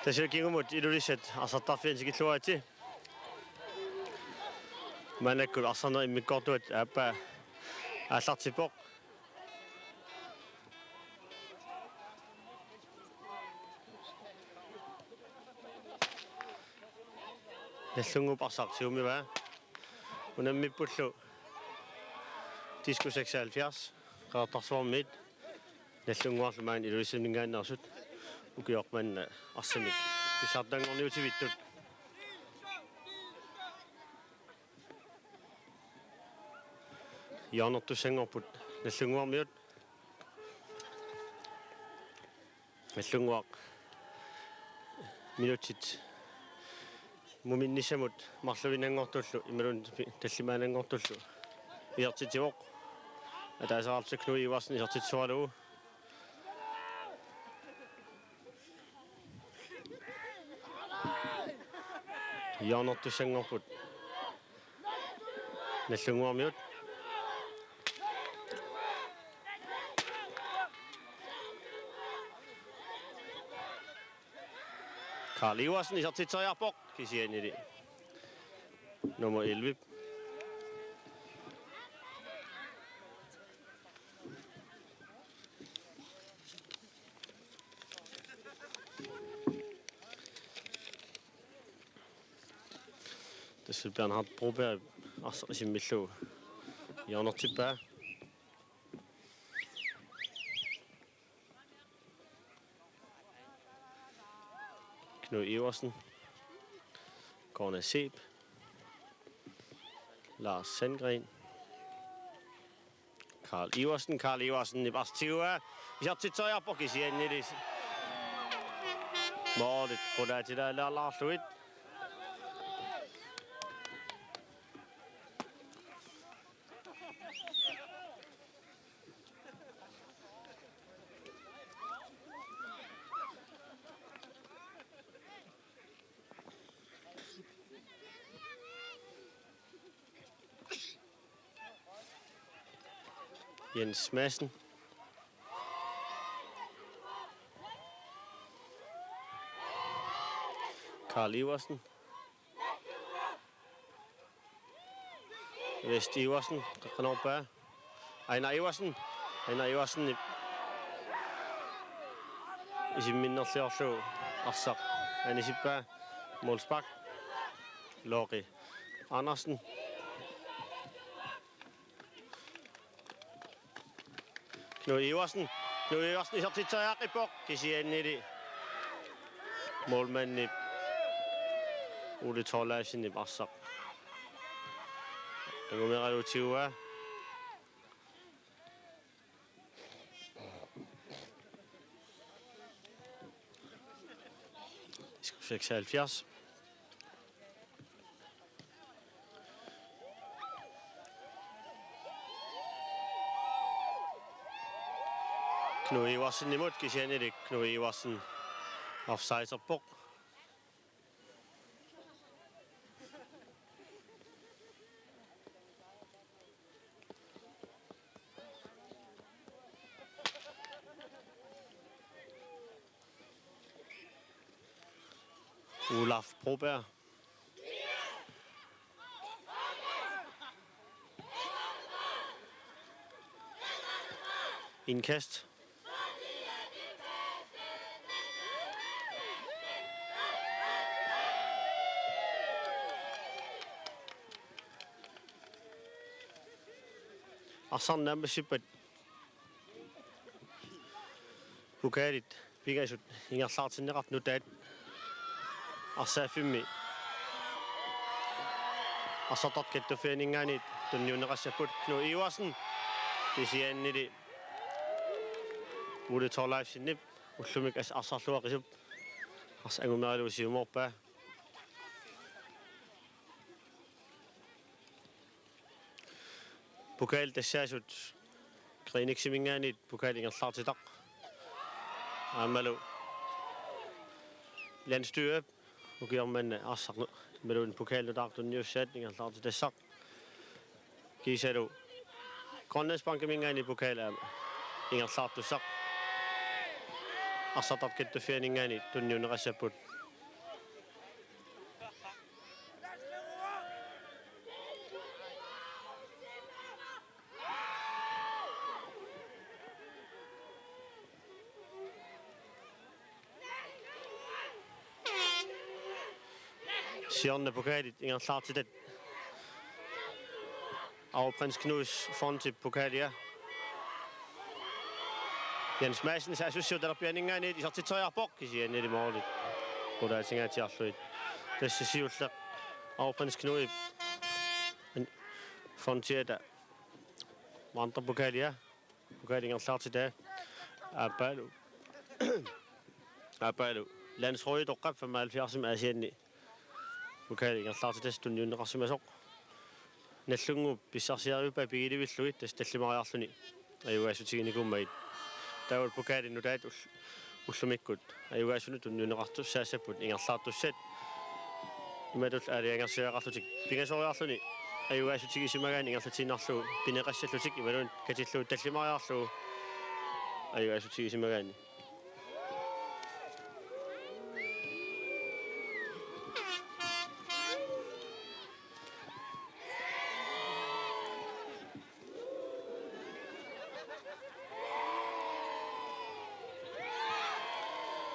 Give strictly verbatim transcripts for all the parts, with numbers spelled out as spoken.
Tassa kingumut Ilulissat arsartarfiani tikilluaritsi. Maannakkut arsarneq immikkoortuat aappaa aallartippoq. Nagdlunguup arsaq tigummivaa. Unammippullu Disko seksoghalvfjerds, Qeqertarsuarmiit, Nagdlunguarlu maani Ilulissaninngaanneersut, ukioq manna arsamik pissartanngorniutivittut. Hjørnertussanngorput Nagdlunguarmiut. Nagdlunguaq minutsit muminnissamut marluinnanngortullu imaluunniit tallimaannanngortullu isertitsivoq. Ataaseq arsaq Knud Iversen isertitsisoralugu. Hjørnertussanngorput Nagdlunguarmiut. Karl Iversen isertitseriarpoq kisiannili nummer elleve. Tassa Bernhard Broberg arsaq isimmillugu hjørnertippaa. Knud Iversen. Corner Seep. Lars Sandgren. Karl Iversen, Karl Iversen, Ibars Tigua. Isertitseriarpoq kisiannili målit qulaatilaalaarlugit. Jens Madsen. Karl Iversen. Vest Iversen, qeqqanoorpaa. Ejnar Iversen. Ejnar Iversen isimminnerliorlugu arsaq anisippaa. Målspark. Loki Andersen. Knud Iversen. Knud Iversen isertitseriaqqippoq kisiannili målmandip Ole Thorleifsenip arsaq angumeralugu tiguaa. Disko seksoghalvfjerds. Knud Iversenimut kisiannili Knud Iversen offsiderpoq. Olaf Broberg. Indkast. Arsaq naammassippat pokalit pingasut ingerlaartinneqartut nutaat arsaaffimmi arsartartut kattuffianinngaanniit tunniunneqassapput. Knud Iversen kisiannili Ole Thorleifsenip ullumi arsarluaqisup arsaq angumeralugu siumoorpaa. Pokal tassaasut Greeniximinngaanniit pokal ingerlaartitaq. Aammalu landsstyrep ukioq manna arsaq imaluunniit pokal nutaaq tunniussaat ingerlaartitassaq. Kiisalu Grønlandsbankiminngaanniit pokal aamma ingerlaartussaq. Arsartartut kattuffianinngaanniit tunniunneqassapput. Siorna pokalit ingerlaartitat Arveprins Knuds Fondip pokalia. Jens Madsen saassussivoq talerpianinngaanniit isertitseriarpoq kisiannili målit qulaatingaatsiarlugit. Tassa siulleq Arveprins Knudip Fondiata Vandrerpokalia. Pokali ingerlaartitaa. Aappaalu. Aappaalu. Landsråditoqqap femoghalvfjerdsimi Aasianni pokali ingerlaartitassaq tunniunneqarsimasoq. Nagdlunguup pissarsiariuppaa pigilivillugit tassa tallimariarluni ajugaassutiginikuummagit. Taavalu pokali nutaat ull-, ullumikkut ajugaassunut tunniunneqartussaassapput ingerlaartussat. Imatut aalajangersiaaqarlutik pingasoriarluni ajugaassutigisimagaanni ingerlatiinnarlugu pineqassallutik imaluunniit katillugit tallimariarlugu ajugaassutigisimagaanni.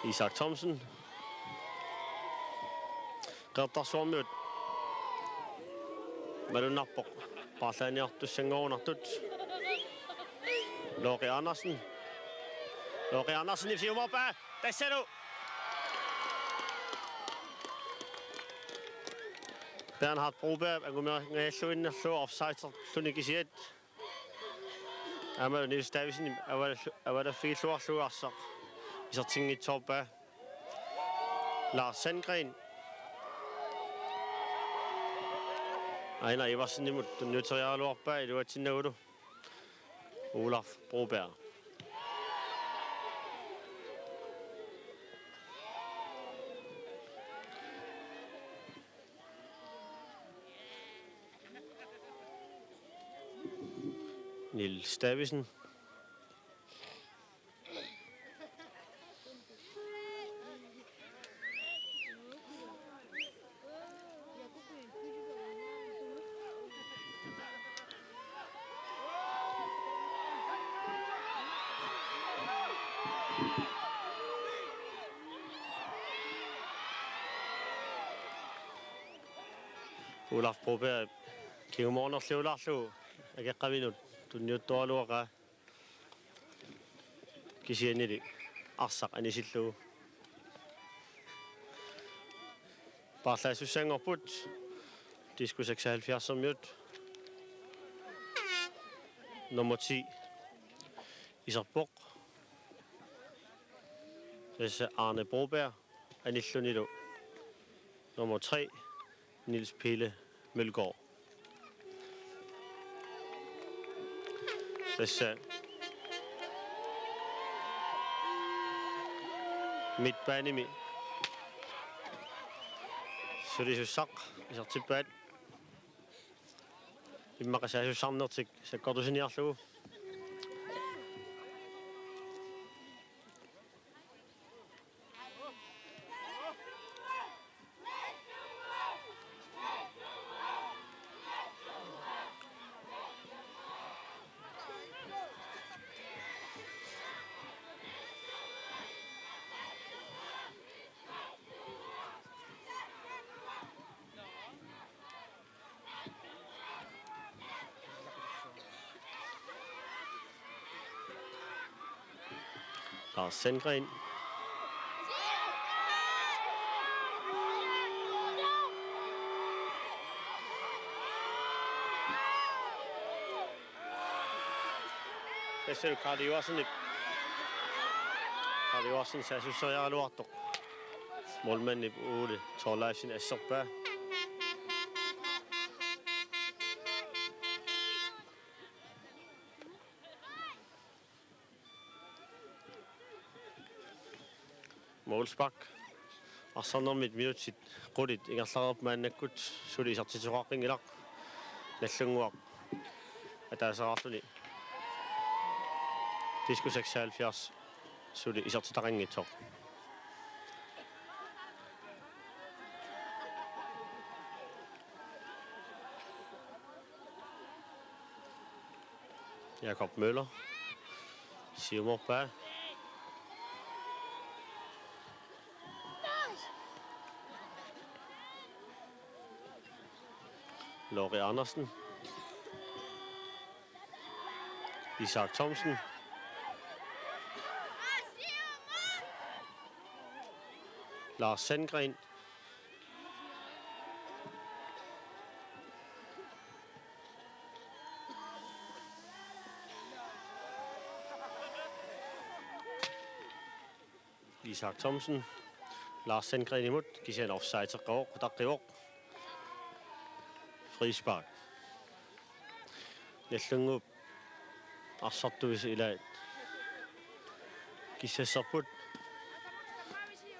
Isak Thomsen. Qeqertarsuarmiut malunnarpoq paarlaanniartussanngorunartut. Looqi Andersen. Looqi Andersen siumorpaa. Tassalu. Bernhard Broberg angumeerluinnarlugu offside-erluni kisiat. Aammalu Niels Davidsen aval-, avalaffigilluarlugu arsaq isertinngitsoorpaa. Lars Sandgren. Aina Iversenimut tunniuteriaraluarpaa iluatsinnagulu. Olaf Broberg. Niels Davidsen. Olaf Broberg kingumornerliulaarlugu akeqqaminut tunniuttoraluaqaa. Kisiannili arsaq anisillugu. Paarlaassussanngorput. Diskus seksoghalvfjerdsermiut. Nummer ti. Iserpoq. Tassa Arne Broberg. Anillunilu nummer tre, Niels Pele Mølgaard. Tassa midtbanemi sulisussaq isertippaat. Immaqa saassussarnertik sakkortusiniarlugu. Lars Sandgren. Tassa Karl Iversen. Karl Iversen saassusseriaraluartoq. Målmandip Ole Thorleifsen asserpaa. Målspark. Arsarnermit minutsit qulit ingerlareerput maannakkut suli isertitsisoqaqqinngilaq. Nagdlunguaq ataaseqarluni. Diskus seksoghalvfjerds suli isertitaqanngitsoq. Jakob Møller. Siumorpaa. Lori Andersen. Isak Thomsen. Lars Sandgren. Isak Thomsen. Lars Sandgrenimut, kisianni offside-eqqavoq, utaqqivoq. Frispark. Nagdlunguup arsartuisa ilaat kissassarput.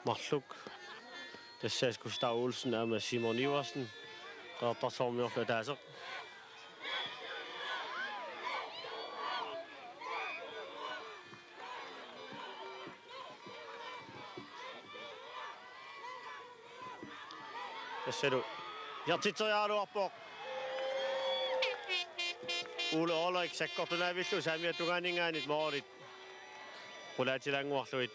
Marluk. Tassa Gustav Olsen aamma Simon Iversen. Qeqertarsuarmiorlu ataaseq. Tassalu isertitseriaraluarpoq. Ole Olrik sakkortunaavillugu saamiata tungaaninngaanniit moorit qulaatilaannguarlugit.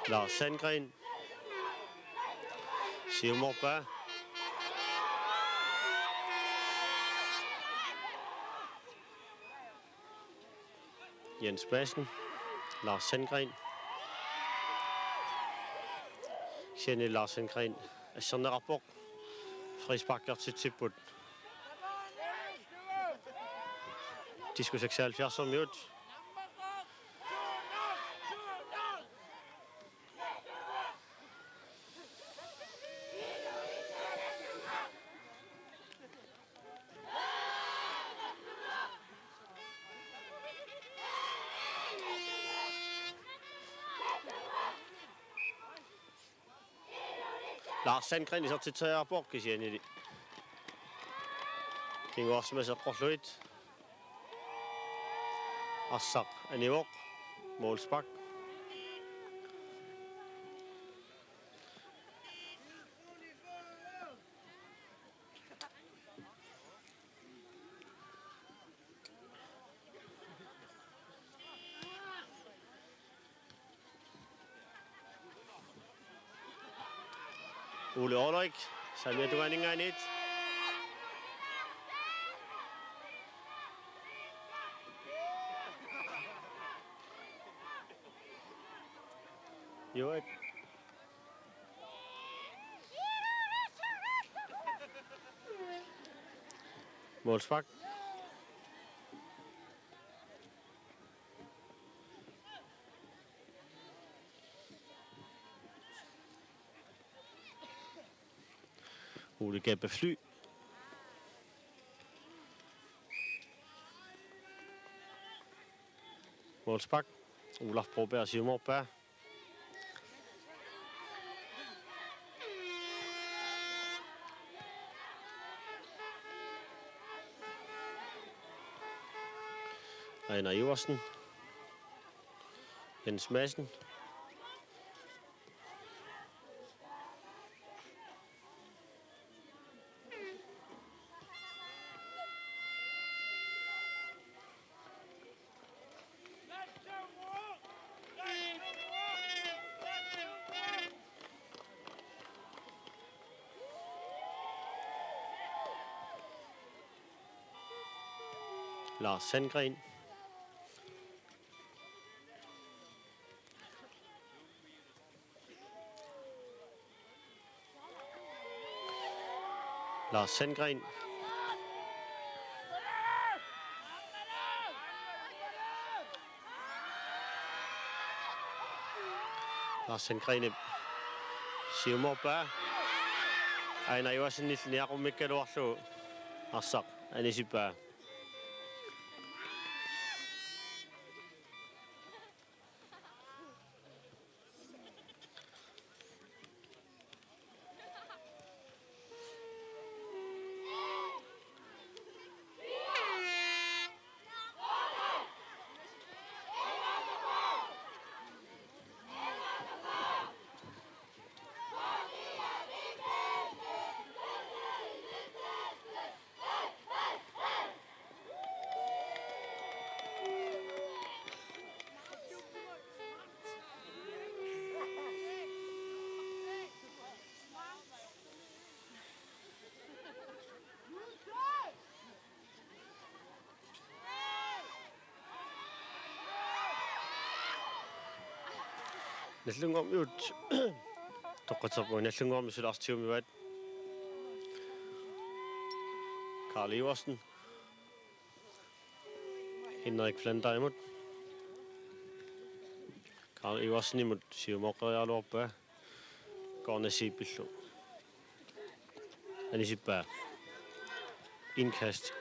Lars Sandgren. Siumorpaa. Jens Madsen. Lars Sandgren. Kisianni Lars Sandgren asserneqarpoq. Frisparkertitsipput. Diskus seksoghalvfjerdsermiut. Lars Sandgren isertitseriaraluarpoq kisiannili kinguarsimasut eqqorlugit. Arsaq anivoq. Målspark. Ole Olrik, saamiata tungaaninngaanniit. Joet. Målspark. Ole Gabe Fly. Målspark. Olaf Broberg siumorpaa. Ejnar Iversen. Jens Madsen. Lars Sandgren. Lars Sandgren. Lars Sandgrenip siumorpaa. Ejnar Iversenip niaqummikkaluarlugu arsaq anisippaa. Nagdlunguarmiut toqqartarput, Nagdlunguarmiut suli arsaq tigumivaat. Karl Iversen. Henrik Flanderimut. Karl Iversenimut siumooqqeriaraluarpaa. Corner Zeebimullu. Anisippaa. Indkast.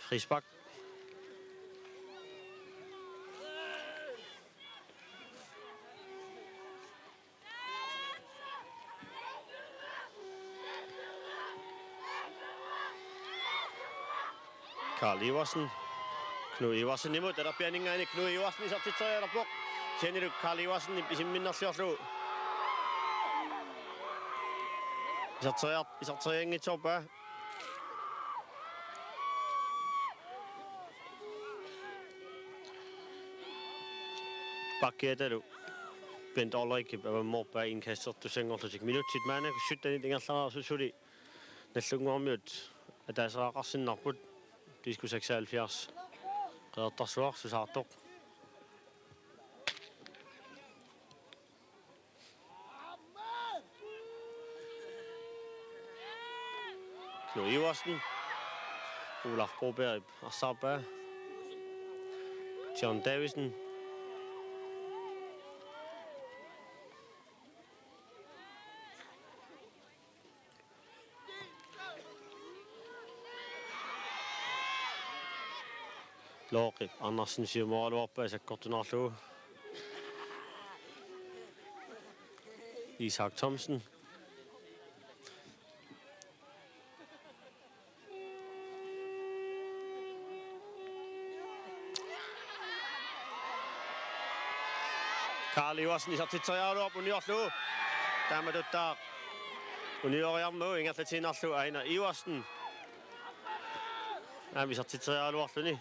Frispark. Karl Iversen. Knud Iversenimut, talerpiaaninngaanniit Knud Iversen isertitserialerpoq. Kisiannili Karl Iversen isimminnerliorlugu. Iserteriar-, iserterianngitsoorpaa. Bakkiatalu Bent Ulrikip avammoorpaa indkastertussanngorlutik. Minutsit maannakkut syttenit ingerlareersut suli Nagdlunguarmiut ataaseqarsinnaarput. Diskus seksoghalvfjerds. Qeqertarsuaq susaartoq. Knud Iversen. Olaf Broberg arsaarpaa. John Davidsen. Looqi Andersen siumooraluarpaa sakkortunaarlugu. Isak Thomsen. Karl Iversen isertitseriaraluarpoq uniorlugu. Taamatuttaaq unioriarmagu ingerlatiinnarlugu Ejnar Iversen. Aamma isertitseriaraluarluni.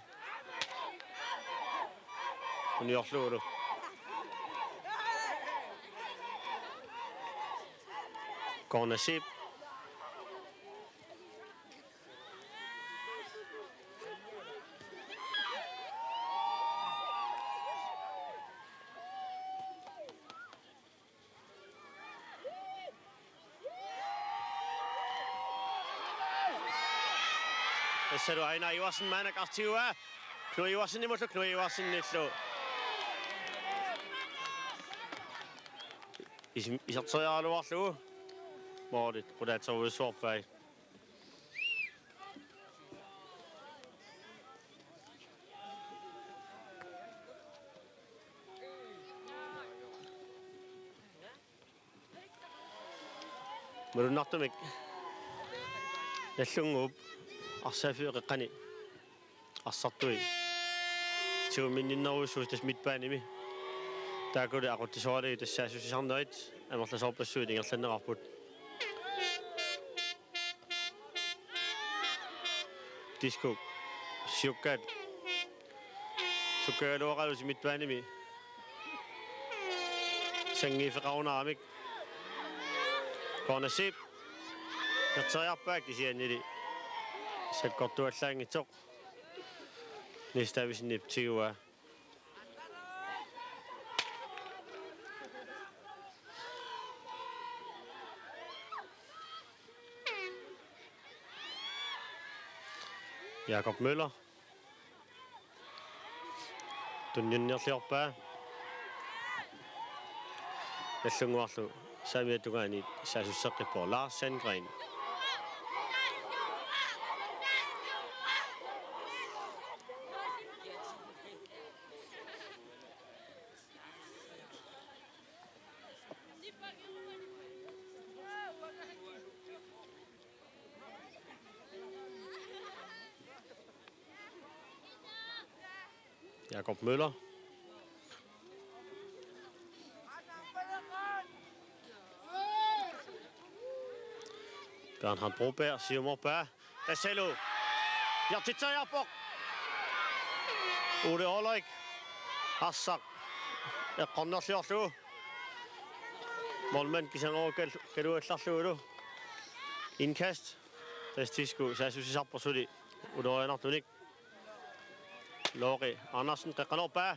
Uniorlugulu. Corner Zeeb. Tassalu Ejnar Iversen maannakkut arsaq tiguaa. Knud Iversenimullu, Knud Iversenillu. Isim-, iserteriaraluarlugu. Målit qulaatserujussuarpai. Malunnartumik Nagdlunguup arsaaffiup qeqqani arsartui tigumminninnerujussuusut tassa midtbanemi. Taakkuli aqutsisooralugit tassa saassussisarnerit amerlasoorpassuit ingerlanneqarput. Diskuk siukkaat sukkagaluaqalusi midtbanemi sanngiiffeqarunaramik. Corner Zeeb. Iserteriarpaa kisiannili sakkortuallaanngitsoq. Niels Davidsenip tiguaa. Jakob Møller. Tunniunniarliorpaa. Nagdlunguarlu saamiata tungaanut saassusseqqippoq Lars Sandgren. Jakob Møller. Bernhard Broberg siumorpaa. Tassalu. Isertitseriarpoq. Ole Ulrik. Arsaq eqqornerliorlugu. Målmand kisangorukkal kaluallarlugulu. Indkast. Tassa Disko saassussisarpoq suli ulorianartunik. Looqi Andersen qeqqanoorpaa.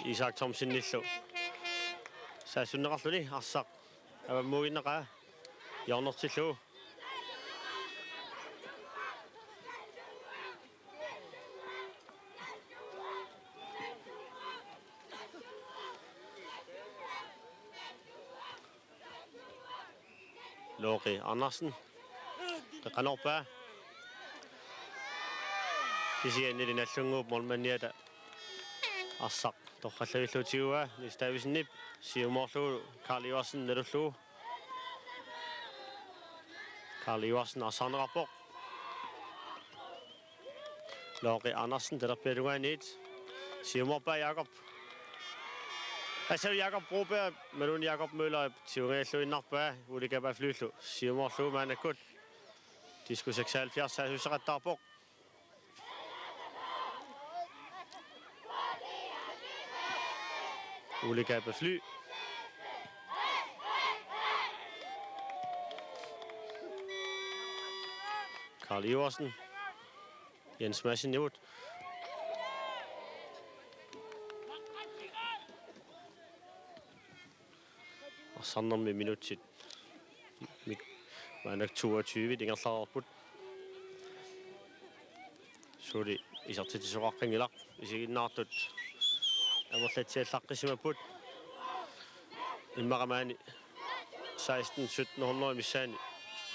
Isak Thomsenillu saassunneqarluni arsaq avammuinnaqaa hjørnertillugu. Looqi Andersen. Qeqqanoorpaa. Kisiannili Nagdlunguup målmandiata arsaq torrallavillugu tiguaa Niels Davidsenip, siumoorlugu Karl Iversen nalullugu. Karl Iversen arsaarneqarpoq. Looqi Andersen talerpiata tungaaniit. Siumoorpaa Jakob. Assalu Jakob Broberg, imaluunniit Jakob Møller, siungajalluinnarpaa, Ole Gabafflylu siumoorlugu maannakkut. Disko seksoghalvfjerds saassussaqattaarpoq. Ole Gabaffly. Karl Iversen. Jens Madsenimut. Arsaarnermi minutsit. Mik-, maannakkut toogtyve ingerlareerput. Suli isertitsisoqaqqinngilaq, isiginnaartut amerlatsiallaqqissimapput. Immaqa maani seksten sytten hundrede missaani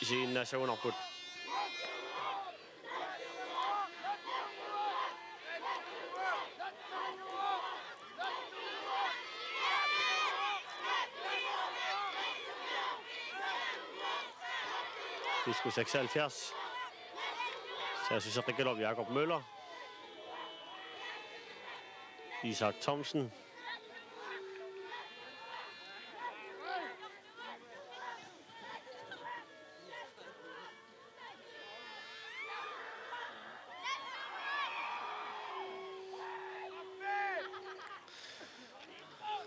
isiginnaassagunarput. Disko seksoghalvfjerds. Saassuseqqikkaluarpoq Jakob Møller. Isak Thomsen.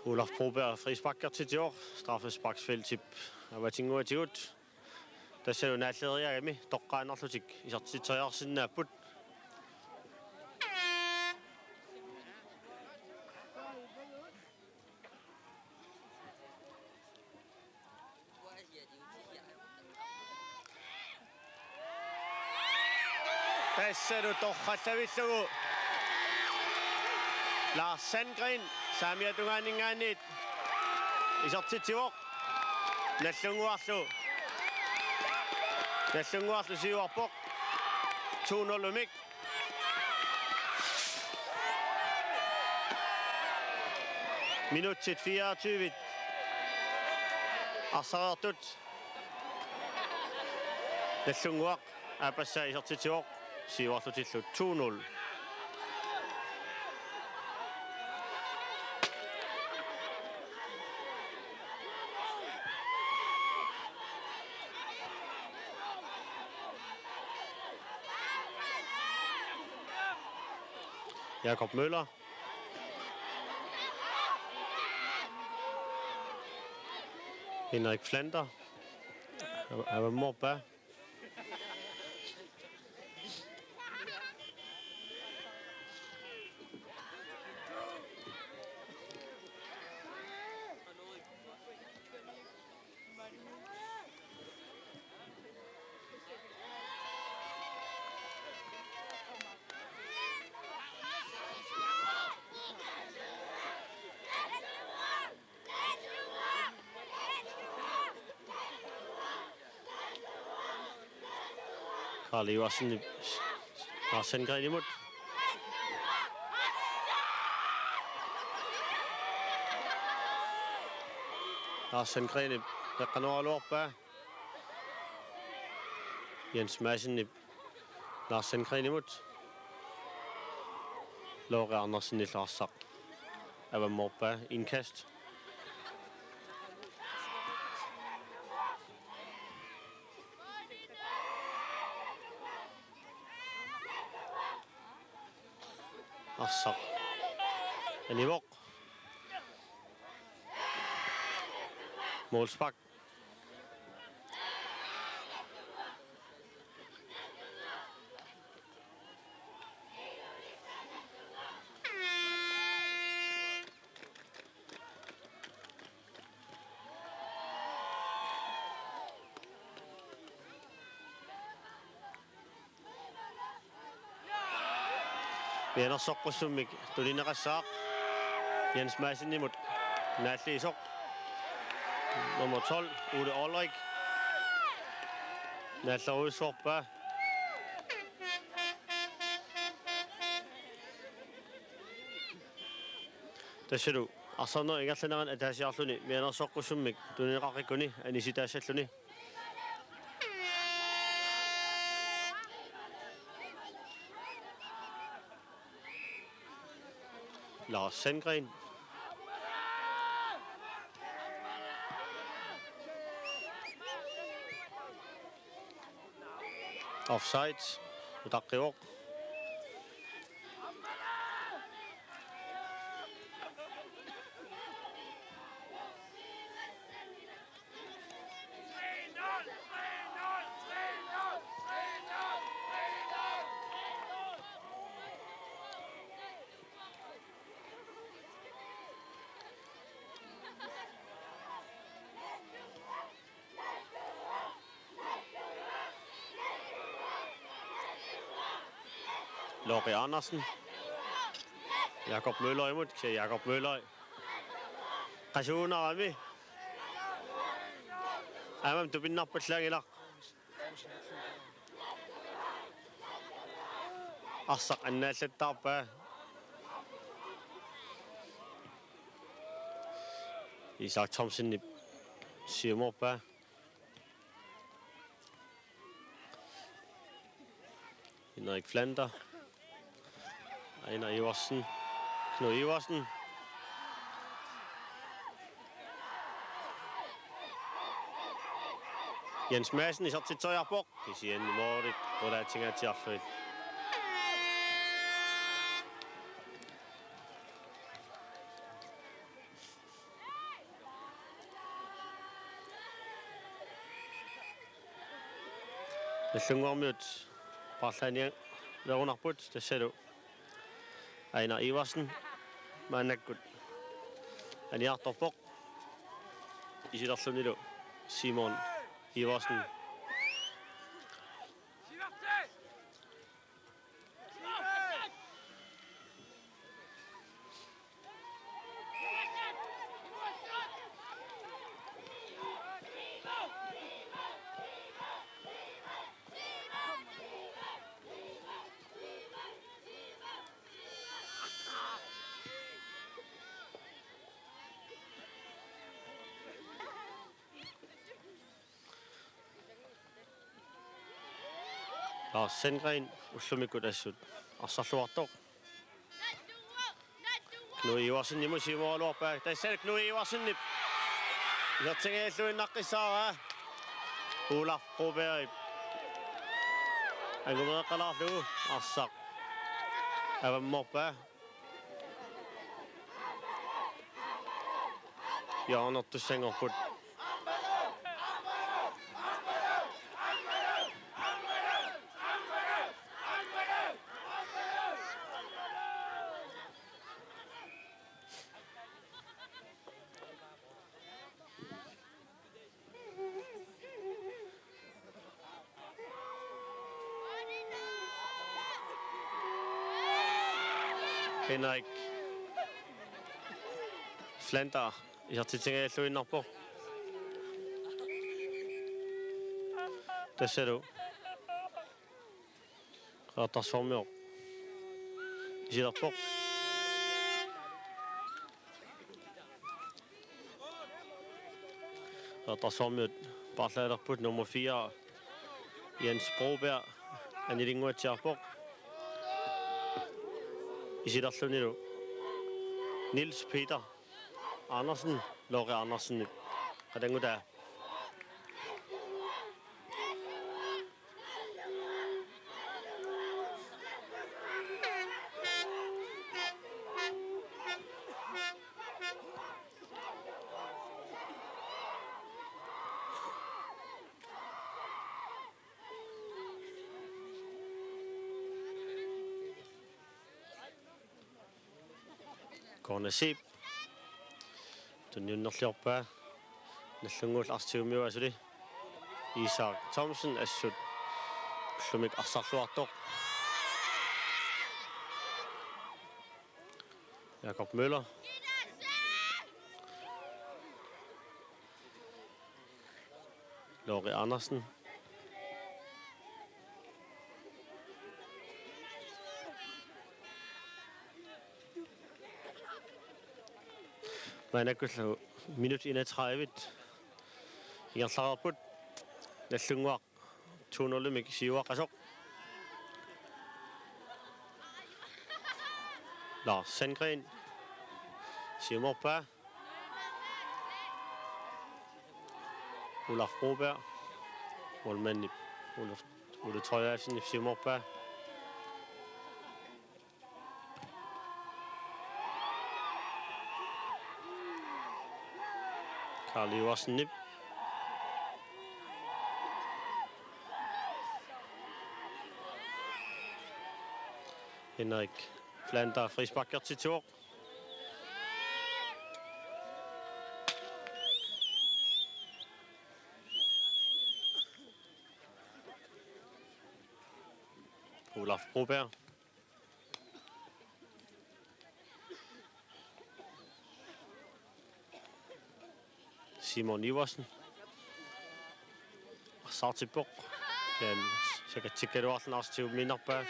Olaf Broberg frisparkertitigoq straffesparksfeltip avatinnguatigut. Tassalu naalleriarami toqqaannarlutik isertitseriarsinnaapput. Tassalu torrallavillugu Lars Sandgren saamiata tungaaninngaanniit isertitsivoq. Nagdlunguarlu. Nagdlunguarlu siuarpoq. To nul-imik. Minutsit fireogtyve arsaartut. Nagdlunguaq aappassaa isertitsivoq siuarlutillu to nul. Jakob Møller. Henrik Flander. Avammoorpaa. Karl Iversen, Lars Sandgrenimut. Lars Sandgrenip qeqqanooraluarpaa. Jens Madsenip Lars Sandgrenimut. Looqi Andersenillu arsaq avammoorpaa, indkast. Arsaq anivoq. Målspark. Mianersoqqussummik tunineqassaaq Jens Madsenimut naalliisoq. Nummer tolv, Ole Olrik. Naallerujussuarpaa. Tassalu arsarnerup ingerlanerani ataasiarluni mianersoqqussummik tunineqaqqikkuni anisitaassalluni. Lars Sandgren. Offside. Utaqqivoq. Lori Andersen. Jakob Møllerimut, kisianni Jakob Møller. Qasuunarami. Aamma tupinnarpallaanngilaq. Arsaq annaallattaarpaa. Isak Thomsenip siumoorpaa. Henrik Flander. Ejnar Iversen. Knud Iversen. Jens Madsen isertitseriarpoq. Kisianni målit qulaatingaatsiarlugit. Nallunnguarmiut paarlaanialerunarput tassalu Ejnar Iversen maannakkut aniartorpoq isilerlunilu Simon Iversen. Lars Sandgren ullumikkut assut arsarluartoq. Knud Iversenimut siumooraluarpaa. Tassa Knud Iversenip isertingajalluinnaqqissaarpaa. Olaf Brobergip angumeeqqalaarlugu arsaq avammoorpaa. Hjørnertussanngorput. Henrik Flander isertitsingajalluinnarpoq. Tassalu Qeqertarsuarmioq isilerpoq. Qeqertarsuarmiut paarlaalerput, nummer fire, Jens Broberg, anilinnguatsiarpoq. Isilerlunilu Niels Peter Andersen, Lori Andersen, qatanngutaa. Corner Zeeb. Tunniunnerliorpaa. Nagdlunguullu arsaq tigummiuaa suli. Isak Thomsen assut ullumi arsarluartoq. Jakob Møller. Lori Andersen. Maannakkullu minut enogtredive ingerlareerput. Nagdlunguaq to nul-imik siuaqqasoq. Lars Sandgren. Siumorpaa. Olaf Broberg. Målmandip Olaf, Ole Thorleifsenip siumorpaa. Karl Iversenip. Henrik Flander frisparkertitsivoq. Olaf Broberg. Simon Iversen. Arsartippoq. Kisianni sakatsikkaluarluni arsaq tigummiinnarpaa.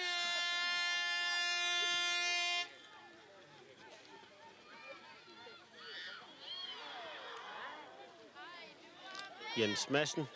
Jens Madsen.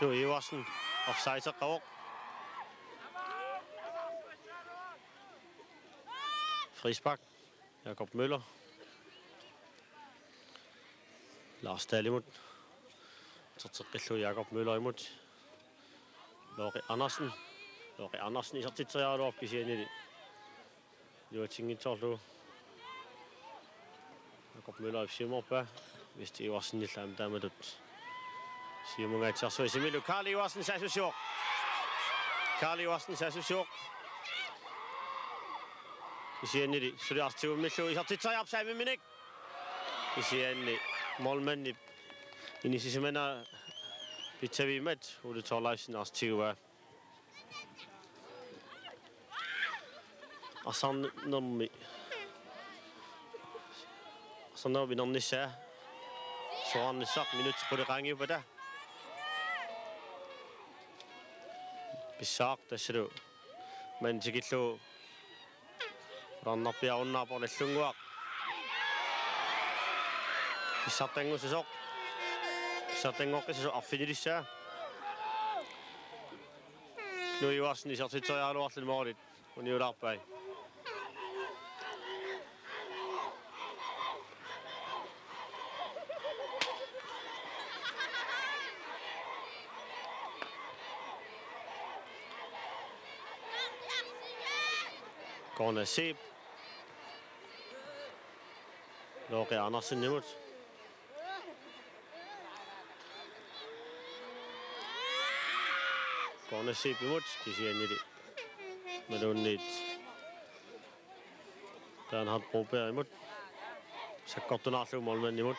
Knud Iversen, offside-eqqavoq. Frispark. Jakob Møller. Lars Dahlimut. Terteqqillugu Jakob Møllerimut. Lori Andersen. Lori Andersen isertitseriaraluarpoq kisiannili iluatsinngitsoorlugu. Jakob Møllerip siumorpaa. Vist Iversenillu aamma taamatut siumungaatsiarsuaq isimilu. Karl Iversen saassussivoq. Karl Iversen saassussivoq. Kisiannili suli arsaq tigummillugu isertitseriarpoq saamimminik. Kisianni målmandip inissisimanera pitsavimmat Ole Thorleifsen arsaq tiguaa. Arsarnermi. Arsarnermi inernissaa. Soraarnissaq minutsit qulit qaangiuppata. Pissaaq tassalu. Maanna tikillugu. Rannarpiarunnaarpoq Nagdlunguaq. Pissartanngussasoq. Pissartanngoqqissasoq arfinilissaa. Knud Iversen isertitseriaraluarluni målit uniulaarpai. Corner Zeeb. Lori Andersenimut. Corner Zeebimut kisiannili. Imaluunniit Bernhard Brobergimut. Sakkortunaarlugu målmandimut.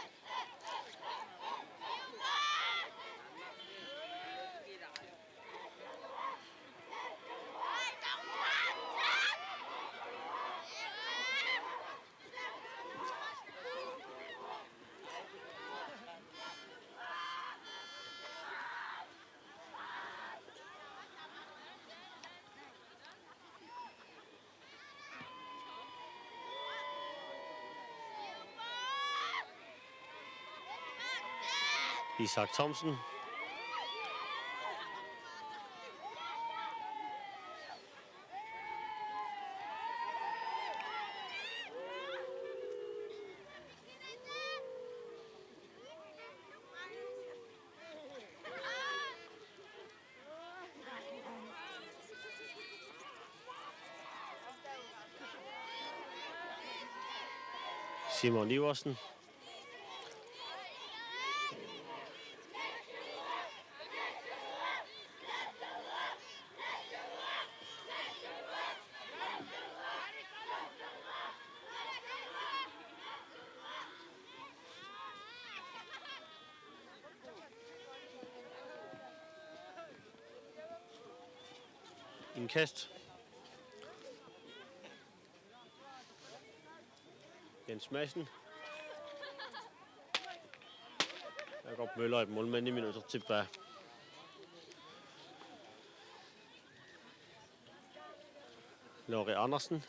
Isak Thomsen. Simon Iversen. Indkast. Jens Madsen. Jakob Møller, målmanden i minuttet tilbage. Lori Andersen.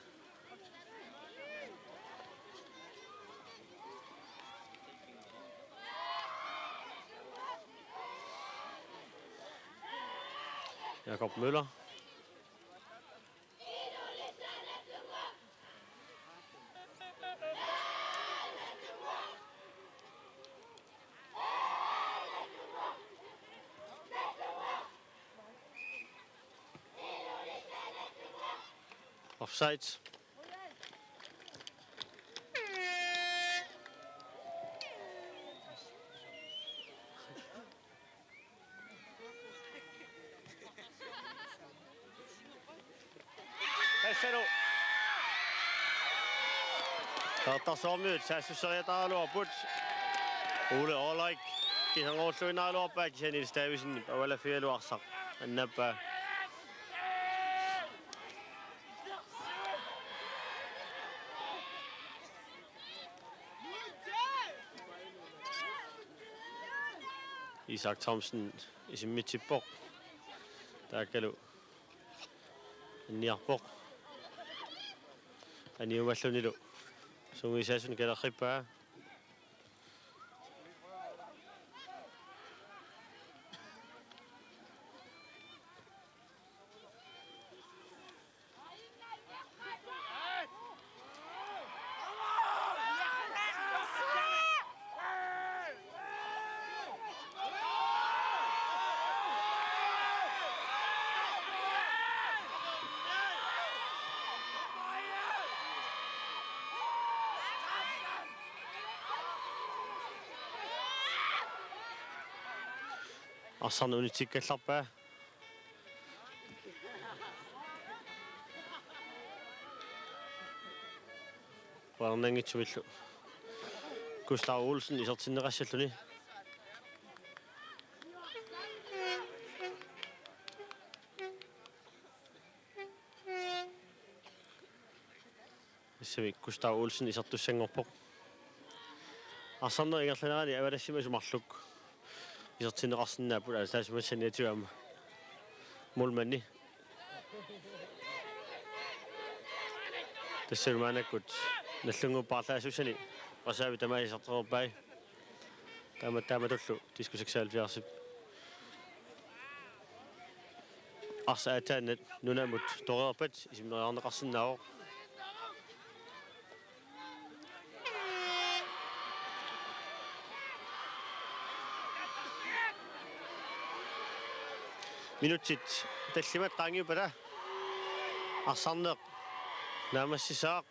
Jakob Møller. Offside. Tassalo. Taartarsuarmiut saassusseriataaraluarput. Ole Orlaik. Kisianni arsaq. Annappaa. Isak Thomsen isimmitsippoq. Taakkalu anniarpoq. Aniumallunilu. Sungiusaasuni kalerrippaa. Arsaq unitsikkallarpaa. Uernangitsumillu. Gustav Olsen isertinneqassalluni. Tassami Gustav Olsen isertussanngorpoq. Arsaq ingerlanerani avalassimasut marluk isertinneqarsinnaapput, aamma taasimassanniatigaama. Målmandi. Tassami maannakkut Nagdlunguup paarlaassussani reservi tamaasa isertoreerpai. Taama taamatullu Diskus seksoghalvfjerdsip arsaq aatsaannaq nunamut toreerpat isimmeriarneqarsinnaavoq. Minutsit tallimat qaangiuppata arsarneq naammassissaaq.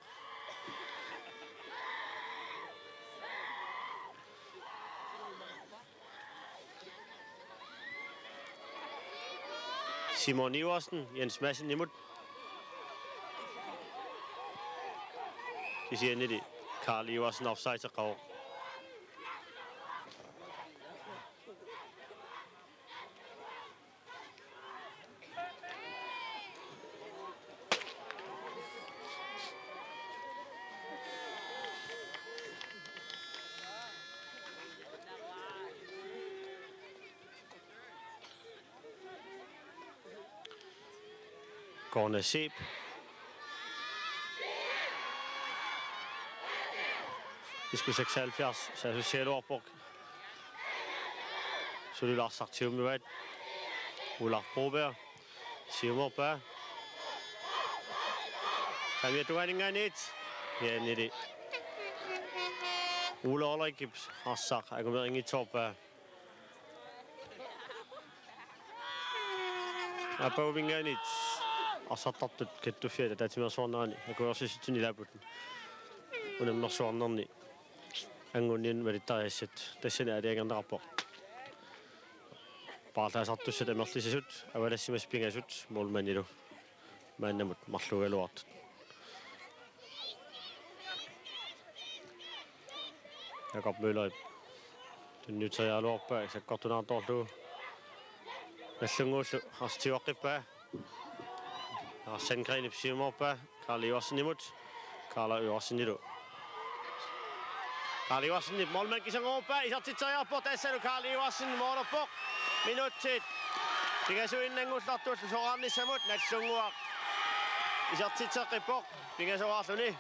Simon Iversen, Jens Madsenimut. Kisiannili Karl Iversen offside-eqqavoq. Corner Zeeb. Diskus seksoghalvfjerds, saassussigaluarpoq. Suli Lars Sartiumivaat. Ulaf Broberg. Siumorpaa. Saamiata tungaaninngaanniit. Kisiannili Ole Ulrikip arsaq angumerinngitsoorpaa. Aappaaguminngaanniit arsartartut kattuffiata ataatsimeersuarnerani akuersissutsinni ilaapput. Unammersuarnerni Angunniit malittarisassat tassani aalajangerneqarpoq. Paarlaasartussat amerlisasut, avalassimasut pingasut, målmandilu maannamut marluugaluartut. Jakob Møllerip tunniuteriaraluarpaa sakkortunaartorlugu. Nagdlunguullu arsaq tiguaqqippaa. Lars Sandgrenip siumoorpaa Karl Iversenimut. Karl Iversenilu. Karl Iversenip målmandip kisangorpaa, isertitseriarpoq, tassalu Karl Iversen målerpoq. Minutsit pingasuinnanngullartullu soraarnissamut Nagdlunguaq isertitseqqippoq pingasoraarluni.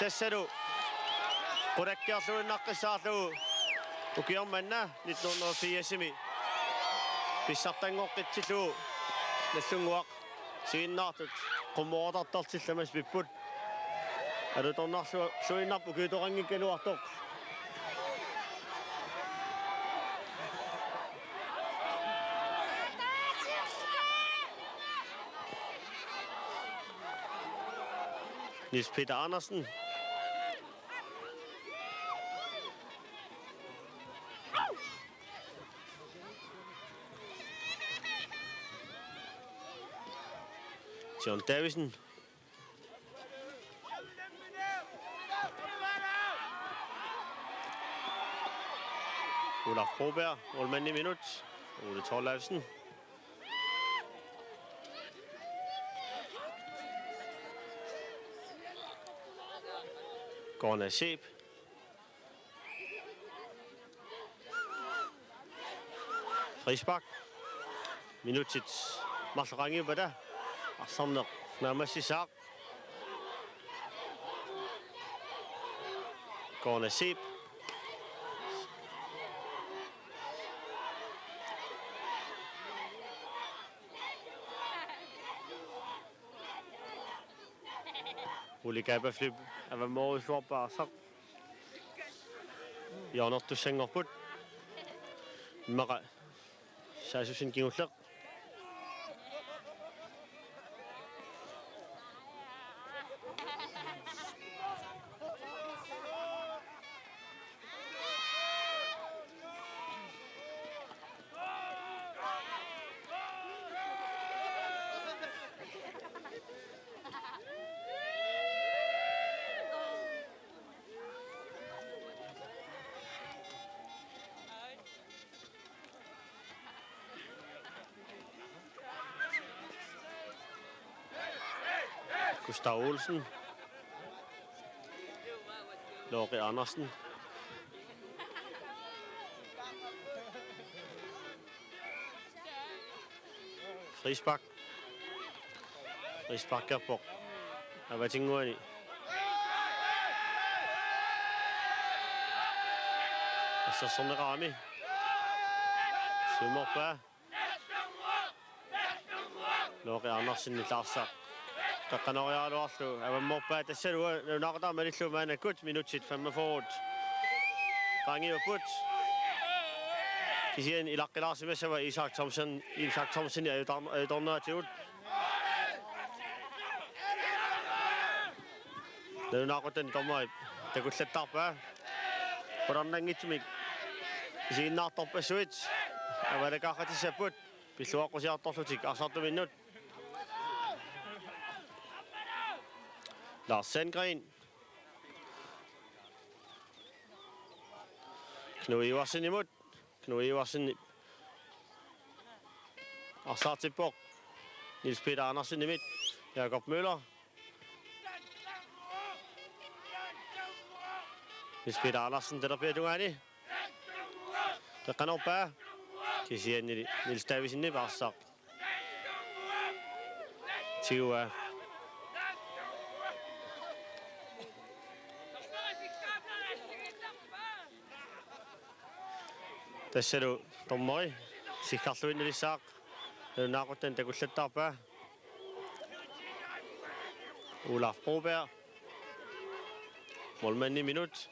Tassalu qulakkeerluinnaqqissaarlugu ukioq manna nitten hundrede og firsimi pissartanngoqqitsillugu Nagdlunguaq isiginnaartut qummoroortartillu tamassi pipput. Alutornarluinnarpoq ukiutoqanngikkaluartoq. Niels Peter Andersen. John Davidsen. Olaf Broberg, målmand i minut. Ole Thorleifsen. Gorna Zeeb. Frispark. Minutsit marluk qaangiuppata arsarneq naammassissaaq. Gorna Zeeb. Ole Gabaflyp avammoorujussuarpaa arsaq. Hjørnertussanngorput. Immaqa saassussinik kingulleq. Gustav Olsen. Låke Andersen. Frispark. Frisparkerpoq avatinnguani. Assersorneqarami. Siumoorpaa. Låke Andersen arsaq qeqqanoriaraluarlugu avammoorpaa, tassalu nalunaaqutaq malillugu maannakkut minutsit femogfyrre qaangiupput. Kisianni ilaqqilaarsimassava Isak Thomsen, Isak Thomsen ajutar-, ajutorneratigut. Nalunaaquttani dommerip takullattaarpaa. Qularnanngitsumik isiginnaartorpassuit avalakaaqqatissapput pilluaqqusiartorlutik arsartuminnut. Lars Sandgren. Knud Iversenimut. Knud Iversen arsaartippoq Niels Peter Andersenimit. Jakob Møller. Niels Peter Andersen talerpiata tungaani. Qeqqanoorpaa. Kisiannili Niels Davidsenip arsaq tiguaa. Tassalu dommeri sikkarluinnalissaaq. Nalunaaquttani takullattaarpaa. Olaf Broberg. Målmandip minut.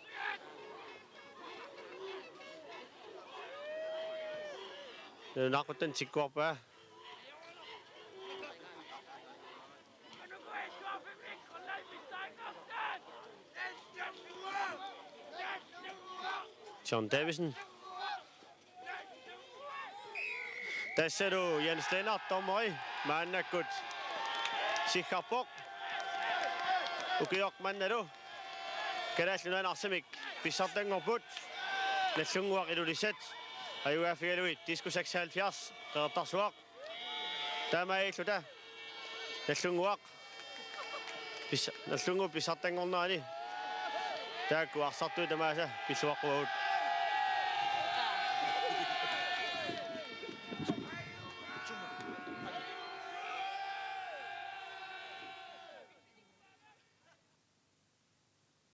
Nalunaaquttani tikkuarpaa. John Davidsen. Tassalu Jens Lennart dommeri maannakkut siggarpoq. Ukioq mannalu Kalaallit Nunaanni arsamik pissartanngorput. Nagdlunguaq Ilulissat ajugaaffigalugit disko seksoghalvfjerds Qeqertarsuaq. Taamaalilluta Nagdlunguaq pissa-, Nagdlunguup pissartanngornerani taakku arsartuut tamaasa pilluaqquagut.